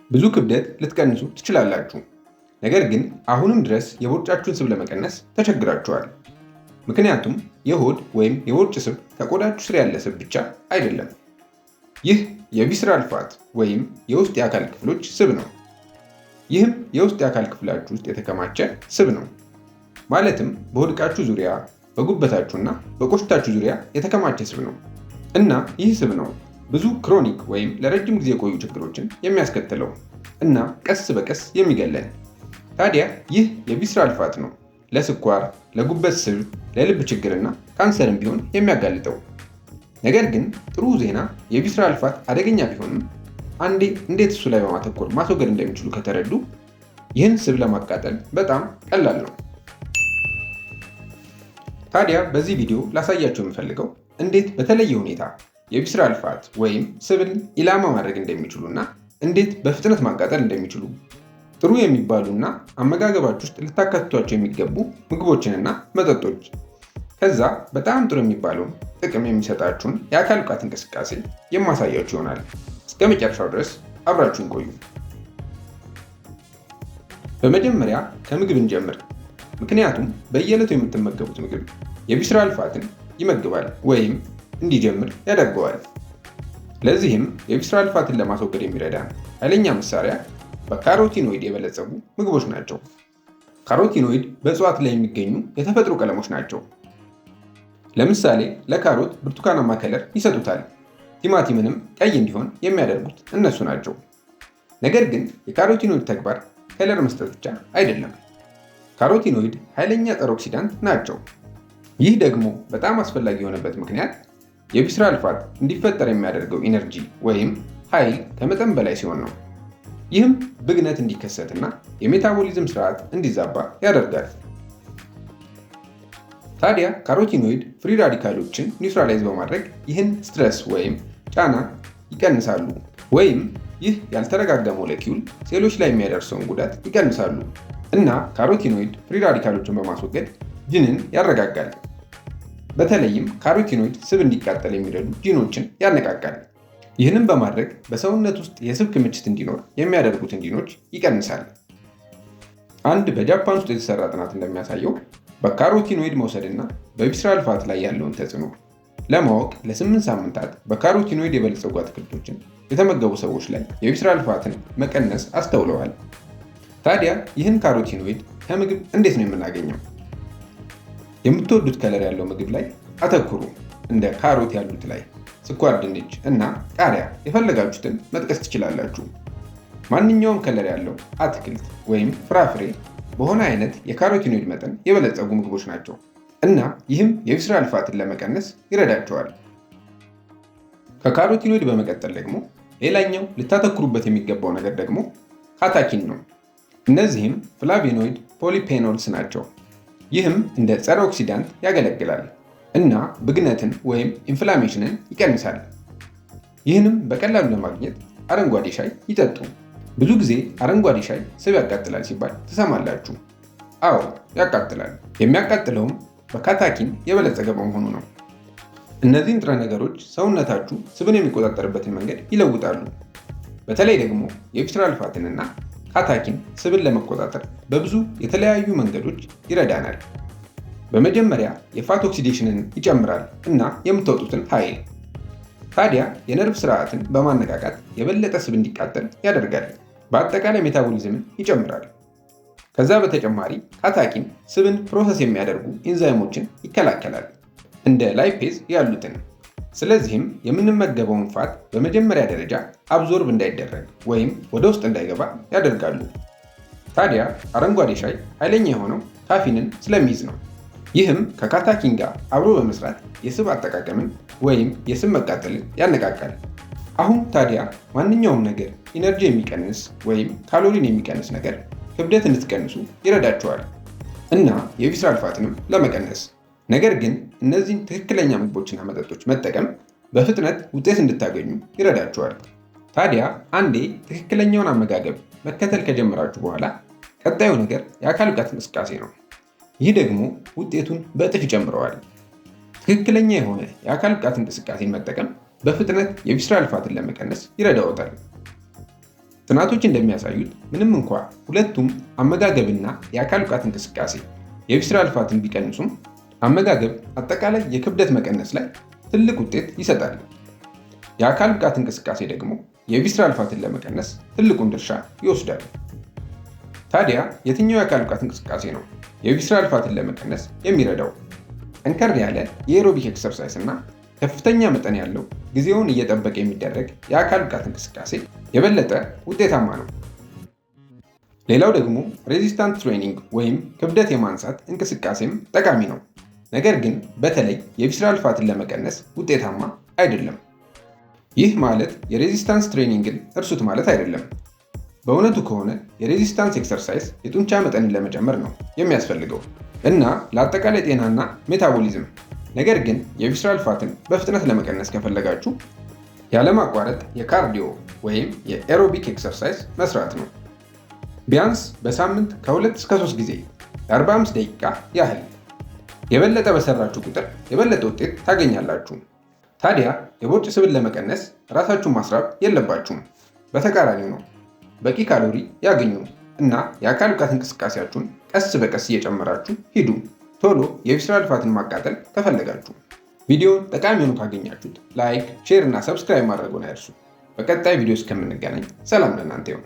ብዙ ክብደት ልትቀንሱ ትችላላችሁ። ነገር ግን አሁንም ድረስ የቦርጫችሁን ስብ ለመቀነስ ተቸግራችኋል። ምክንያቱም የሆድ ወይም የቦርጭ ስብ ከቆዳችሁ ስር ያለ ስብ ብቻ አይደለም። ይህ የ visceral fat ወይም የውስጥ የአካል ክፍሎች ስብ ነው። ይህም የውስጥ የአካል ክፍላችሁ ውስጥ የተከማቸ ስብ ነው። ማለትም በሆድ ዕቃችሁ ዙሪያ፣ በጉበታችሁና በቆሽታችሁ ዙሪያ የተከማቸ ስብ ነው እና ይህ ስብ ነው ብዙ chronic ወይም ለረጅም ጊዜ የቆዩ ችግሮችን የሚያስከትለው እና ቀስ በቀስ የሚገለን። ታዲያ ይህ የ visceral fat ነው ለስኳር፣ ለጉበት ስብ፣ ለልብ ችግርና ካንሰርም ቢሆን የሚያጋልጠው። ነገር ግን ጥሩ ዜና የ visceral fat አደገኛ ቢሆንም አንዴ እንዴት እሱ ላይ በማተኮር ማስወገድ እንደሚችሉ ከተረዱ ይህን ስብ ለማቃጠል በጣም ቀላል ነው። ታዲያ በዚህ ቪዲዮ ላሳያችሁ የምፈልገው እንዴት በተለየ ሁኔታ የ visceral fat ወይም ስብን ኢላማ ማድረግ እንደሚችሉ እና እንዴት በፍጥነት ማቃጠል እንደሚችሉ፣ ጥሩ የሚባሉና አመጋገባችሁ ውስጥ ልታካትቷቸው የሚገቡ ምግቦችንና መጠጦች፣ ከዛ በጣም ጥሩ የሚባለውን ጥቅም የሚሰጣችሁን የአካል ብቃት እንቅስቃሴ የማሳያችሁ ይሆናል። እስከ መጨረሻው ድረስ አብራችሁን ቆዩ። በመጀመሪያ ከምግብ እንጀምር። ምክንያቱም በየዕለቱ የምትመገቡት ምግብ የ visceral fat ን ይመግባል ወይም እንዲጀምር ያደርገዋል። ለዚህም የ visceral fat ን ለማስወገድ የሚረዳን ኃይለኛ መሳሪያ በ carotenoid የበለጸጉ ምግቦች ናቸው። Carotenoid በእጽዋት ላይ የሚገኙ የተፈጥሮ ቀለሞች ናቸው። ለምሳሌ ለካሮት ብርቱካናማ color ይሰጡታል። ቲማቲምንም ቀይ እንዲሆን የሚያደርጉት እነሱ ናቸው። ነገር ግን የ carotenoid ተግባር color መስጠት ብቻ አይደለም። Carotenoid ኃይለኛ ጸረ oxidant ናቸው። ይህ ደግሞ በጣም አስፈላጊ የሆነበት ምክንያት የ visceral fat እንዲፈጠር የሚያደርገው energy ወይም ኃይል ከመጠን በላይ ሲሆን ነው። ይህም ብግነት እንዲከሰትና የ metabolism ስርዓት እንዲዛባ ያደርጋል። ታዲያ carotenoid free radical ኦችን neutralize በማድረግ ይህን stress ወይም ጫና ይቀንሳሉ፣ ወይም ይህ ያልተረጋጋ ሞለኪውል ሴሎች ላይ የሚያደርሰውን ጉዳት ይቀንሳሉ እና carotenoid free radical ኦችን በማስወገድ ጂንን ያረጋጋል። በተለይም carotenoid ስብ እንዲቃጠል የሚረዱ ጂኖችን ያነቃቃል። ይህንም በማድረግ በሰውነት ውስጥ የስብ ክምችት እንዲኖር የሚያደርጉትን ጂኖች ይቀንሳል። አንድ በጃፓን ውስጥ የተሰራ ጥናት እንደሚያሳየው በ carotenoid መውሰድና በ visceral fat ላይ ያለውን ተጽዕኖ ለማወቅ ለ8 ሳምንታት በ carotenoid የበለጸጉ አትክልቶችን የተመገቡ ሰዎች ላይ የ visceral fat ን መቀነስ አስተውለዋል። ታዲያ ይህን carotenoid ከምግብ እንዴት ነው የምናገኘው? የምትወዱት color ያለው ምግብ ላይ አተኩሩ። እንደ ካሮት ያሉት ላይ፣ ስኳር ድንች እና ቃሪያ የፈለጋችሁትን መጥቀስ ትችላላችሁ። ማንኛውም color ያለው አትክልት ወይም ፍራፍሬ በሆነ አይነት የ carotenoid መጠን የበለጸጉ ምግቦች ናቸው እና ይህም የ visceral fat ን ለመቀነስ ይረዳቸዋል። ከ carotenoid በመቀጠል ደግሞ ሌላኛው ልታተኩሩበት የሚገባው ነገር ደግሞ catechin ነው። እነዚህም flavonoid polyphenols ናቸው። ይህም እንደ ጸረ oxidant ያገለግላል እና ብግነትን ወይም inflammation ን ይቀንሳል። ይህንም በቀላሉ ለማግኘት አረንጓዴ ሻይ ይጠጡ። ብዙ ጊዜ አረንጓዴ ሻይ ስብ ያቃጥላል ሲባል ትሰማላችሁ። አዎ፣ ያቃጥላል። የሚያቃጥለውም በ catechin የበለጸገ በመሆኑ ነው። እነዚህ ንጥረ ነገሮች ሰውነታችሁ ስብን የሚቆጣጠርበትን መንገድ ይለውጣሉ። በተለይ ደግሞ የ visceral fat ንና catechin ስብን ለመቆጣጠር በብዙ የተለያዩ መንገዶች ይረዳናል። በመጀመሪያ የ fat oxidation ን ይጨምራል እና የምታወጡትን ኃይል። ታዲያ የነርቭ ስርዓትን በማነቃቃት የበለጠ ስብ እንዲቃጠል ያደርጋል። በአጠቃላይ metabolism ን ይጨምራል። ከዛ በተጨማሪ catechin ስብን process የሚያደርጉ ኢንዛይሞችን ይከላከላል፣ እንደ lipase ያሉትን። ስለዚህም የምንመገበውን fat በመጀመሪያ ደረጃ absorb እንዳይደረግ ወይም ወደ ውስጥ እንዳይገባ ያደርጋሉ። ታዲያ አረንጓዴ ሻይ ኃይለኛ የሆነው ካፊንን ስለሚይዝ ነው። ይህም ከ catechin ጋር አብሮ በመስራት የስብ አጠቃቀምን ወይም የስብ መቃጠልን ያነቃቃል። አሁን ታዲያ ማንኛውም ነገር energy የሚቀንስ ወይም ካሎሪን የሚቀንስ ነገር ክብደት እንድትቀንሱ ይረዳችኋል እና የ visceral fat ንም ለመቀነስ። ነገር ግን እነዚህን ትክክለኛ ምግቦችና መጠጦች መጠቀም በፍጥነት ውጤት እንድታገኙ ይረዳችኋል። ታዲያ አንዴ ትክክለኛውን አመጋገብ መከተል ከጀመራችሁ በኋላ ቀጣዩ ነገር የአካል ብቃት እንቅስቃሴ ነው። ይህ ደግሞ ውጤቱን በእጥፍ ይጨምረዋል። ትክክለኛ የሆነ የአካል ብቃት እንቅስቃሴን መጠቀም በፍጥነት የ visceral fat ን ለመቀነስ ይረዳዎታል። ጥናቶች እንደሚያሳዩት ምንም እንኳ ሁለቱም አመጋገብና የአካል ብቃት እንቅስቃሴ የ visceral fat ን ቢቀንሱም፣ አመጋገብ አጠቃላይ የክብደት መቀነስ ላይ ትልቅ ውጤት ይሰጣል። የአካል ብቃት እንቅስቃሴ ደግሞ የ visceral fat ን ለመቀነስ ትልቁን ድርሻ ይወስዳል። ታዲያ የትኛው የአካል ብቃት እንቅስቃሴ ነው የ visceral fat ን ለመቀነስ የሚረዳው? ጠንከር ያለ የ aerobic exercise እና ከፍተኛ መጠን ያለው ጊዜውን እየጠበቀ የሚደረግ የአካል ብቃት እንቅስቃሴ የበለጠ ውጤታማ ነው። ሌላው ደግሞ resistance training ወይም ክብደት የማንሳት እንቅስቃሴም ጠቃሚ ነው። ነገር ግን በተለይ የ visceral fat ን ለመቀነስ ውጤታማ አይደለም። ይህ ማለት የ resistance training ን እርሱት ማለት አይደለም። በእውነቱ ከሆነ የ resistance exercise የጡንቻ መጠንን ለመጨመር ነው የሚያስፈልገው እና ለአጠቃላይ ጤናና metabolism። ነገር ግን የ visceral fat ን በፍጥነት ለመቀነስ ከፈለጋችሁ ያለማቋረጥ የ cardio ወይም የ aerobic exercise መስራት ነው። ቢያንስ በሳምንት ከ2 እስከ 3 ጊዜ ለ45 ደቂቃ ያህል። የበለጠ በሰራችሁ ቁጥር የበለጠ ውጤት ታገኛላችሁ። ታዲያ የቦርጭ ስብን ለመቀነስ ራሳችሁን ማስራብ የለባችሁም። በተቃራኒው ነው። በቂ ካሎሪ ያግኙ እና የአካል ብቃት እንቅስቃሴያችሁን ቀስ በቀስ እየጨመራችሁ ሂዱ፣ ቶሎ የ visceral fat ን ማቃጠል ከፈለጋችሁ። ቪዲዮውን ጠቃሚ ሆኖ ካገኛችሁት like፣ share እና subscribe ማድረጉን አይርሱ። በቀጣይ ቪዲዮ እስከምንገናኝ ሰላም ለእናንተ ይሁን።